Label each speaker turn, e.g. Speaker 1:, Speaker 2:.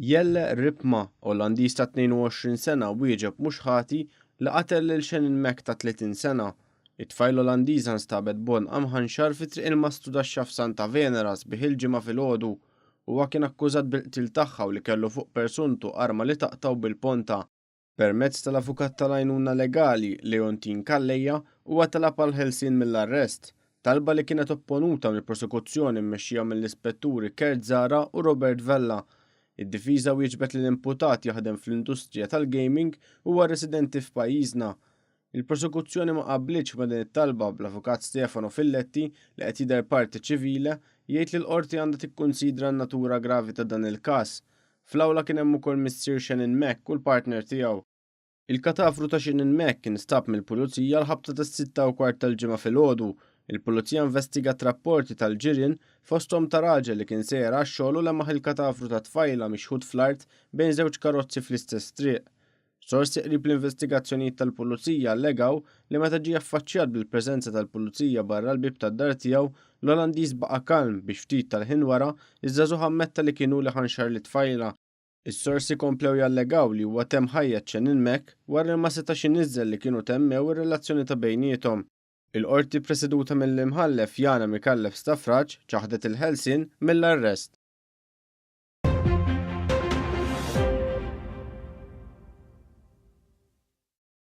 Speaker 1: Jelle Ripma, Olandiż ta' 22 sena wieġeb mhux ħati li qatel lil Shannon Mack ta' 30 sena. It-tfajla Olandiża nstabet b'għonqha mħanxar fi Triq il-Mastrudaxxa f'Santa Venera sbieħ il-Ġimgħa filgħodu. Huwa kien akkużat bil-qtil tagħha u li kellu fuq persuntu arma li taqtgħu bil-ponta. Permezz tal-avukat tal-għajnuna legali, Leontine Calleja, huwa talab għall-ħelsien mill-arrest, talba li kienet opponuta mill-prosekuzzjoni mmexxija mill-Ispetturi Kurt Zahra u Robert Vella. Id-difiża wieġbet li l-imputat jaħdem fl-industrija tal-gaming u huwa residenti f'pajjiżna. Il-prosekuzzjoni ma qablitx ma' din it-talba bl-avukat Stefano Filletti li qed jidher parte civile jgħid li l-qorti għandha tikkunsidra n-natura gravi ta' dan il-każ. Fl-awla kien hemm ukoll missier Shannon Mack u l-partner tiegħu. Il-katavru ta' Shannon Mack instab mill-Pulizija l-ħabta tas-6:15 tal-Ġimgħa filgħodu. Il-Pulizija investigat rapporti tal-ġirien fosthom ta' raġel li kien sejjer għax-xogħol u lemaħ il-katavru ta' tfajla mixħut fl-art bejn żewġ karozzi fl-istess triq. Sorsi qrib l-investigazzjonijiet tal-Pulizija allegaw li meta ġie affaċċjat bil-preżenza tal-Pulizija barra l-bieb tad-dar tiegħu, l-Olandiż baqa' kalm biex ftit tal-ħin wara, iż-żagħżugħ ammetta li kien hu li ħanxar lit-tfajla. Is-sorsi komplew jallegaw li huwa temm ħajjet Shannon Mack wara li ma setax iniżżel li kienu temmew ir-relazzjoni ta' bejniethom. Il-Qorti preseduta mill-Imħallef Yana Micallef Stafrace ċaħdet il-ħelsien mill-arrest.